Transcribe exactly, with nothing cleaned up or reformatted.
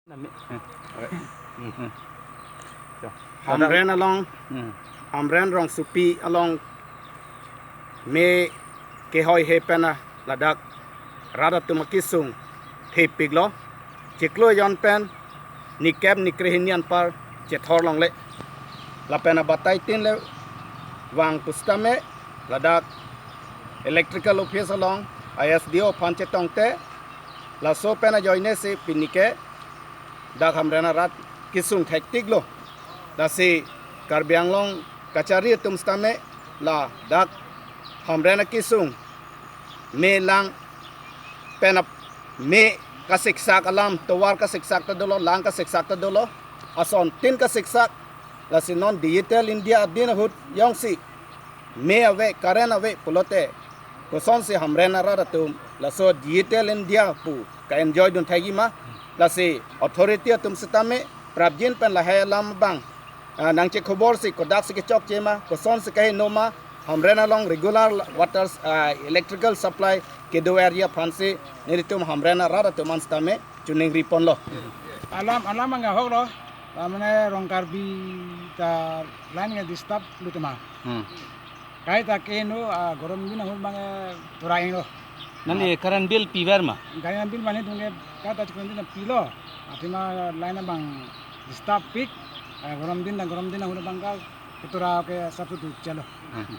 Nami. Hmm. Hmm. Hamren along, hmm, Hamren rongsopi along me kehoihe pen ladak rat atum akesung thepiklo. Chiklo jon pen nikep nikre hini anpar chethor longle. Lapen abatai tin le vang pusitame ladak electrical office along I S D O aphan chetongte, laso pen ajoine si pini ke dak Hamren arat kesung thektiklo. Lasi Karbi Anglong kachari atum sitame ladak Hamren akesung me lang pen ap-, me kasiksak alam, tovar kasiksak ta dolo, lang kasiksak ta dolo, asontin kasiksak. Lasi non Digital India adin ahut jongsi me ave, current ave pulote, kosonsi Hamren arat atum laso Digital India pu ka-enjoy dun thekji ma? Lasi authority atum sitame prapjin pen lahai alam abang, ah, nangchekhobor si kodak si kechokche ma, kosonsi kaheno ma, Hamren along regular water, ah, electrical supply kedo area aphansi nelitum Hamren arat atum an sitame choningri ponlo. Alam, alam angahok lo, ta mane rong Karbi ta line ke disturb lo tema. Hmm. Kaita keno, ah, gorom din ahut abang, eh, tora inglo. Nangli current bill piver ma? Current bill mane tungke kaita current bill pilo. Athema line abang disturb pik, ah, gorom din ta gorom din ahut abang ka ketora ke substitute chalo. Hmm.